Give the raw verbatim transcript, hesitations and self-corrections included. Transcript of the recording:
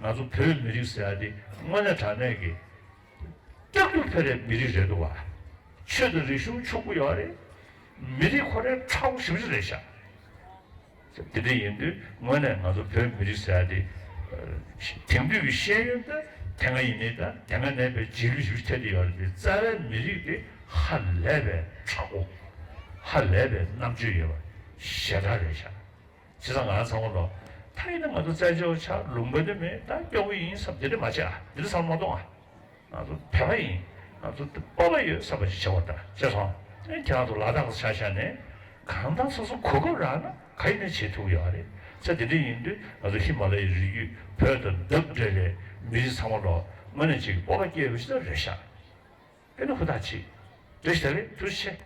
ང་ཚོ་བོད་མི་རིགས་ཟེར་ཡ་དེ་དངོས་གནས་དྲང་གནས་ཀྱི་ལྕགས་ཐུབ་ཕེ་རེ་མི་རིགས་རེད་འདུག་བ། ཆོས་དང་རིག་གཞུང་ཕྱུག་པོ་ཡོད་རེད། མི་རིགས་ཁོ་རའི་ཕྲ་བོ་ཞེ་པོ་ཅིག་རེད་ཤག་དེ་འདྲ་ཡིན་དུས་དངོས་གནས་ང་ཚོ་བོད་མི་རིགས་ཟེར་ཡ་དེ། དེང་དུས་ཀྱི་ཤེས་ཡོན་དང་དེ་སྔ་ཡིན་ནའི་དང་དེ་སྔ་ནས་པའི་རྗེས་ལུས་ཞེ་པོ་ཅིག་ཐེབས་བསྡད་ཡོད་རེད་དེ། རྩ་བའི་མི་རིགས་དེ་ཧ་ལས་པའི་ཕྲ་བོ། ཧ་ལས་པའི་རྣམ་དཔྱོད་ཡོད་པ་ཞེ་དྲག་རེད་ཤག་བྱས་ཙང་ང་ཚང་མ་ལོ། ད་ཡིན་ན་ང་ཚོ་བཙན་བྱོལ་བ་ཆགས། ལུང་པ་འདི་མེད། ད་སྐྱོ་པོ་ཡིན་བསམ་འདི་འདྲ་མ་བྱེད་ཨ། འདི་འདྲ་བསམ་མ་གཏོང་ཨ། ང་ཚོ་བོད་པ་ཡིན། ང་ཚོ་སྤོབས་པ་ཡོད་བསམ་པ་ཞིག་བྱེད་དགོས། ད་བྱས་སོང་། ཨེ་ཁྱེད་རང་ཚོ་ལ་དྭགས་ཆ་བཞག་ནས་གང་ལྟར་སོ་སོ་གོ་སྐབས་རག་ན་ག་ཡིན་ནས་བྱེད་ཐུབ་ཡོད་རེད། ས་དེ་འདྲ་ཡིན་དུས་ང་ཚོ་ཧི་མ་ལ་ཡའི་རི་རྒྱུད་བོད་དང་འདབས་འབྲེལ་བའི་མི་རིགས་ཚང་མ་ལོ་དངོས་གནས་ཅིག་སྤོབས་པ་སྐྱེ་བ་ཞིག་ད་རེད་ཤག་དེ་ནི་ཧུར་ཐག་བྱེད། བཀྲ་ཤིས་བདེ་ལེགས། ཐུགས་རྗེ་ཆེ།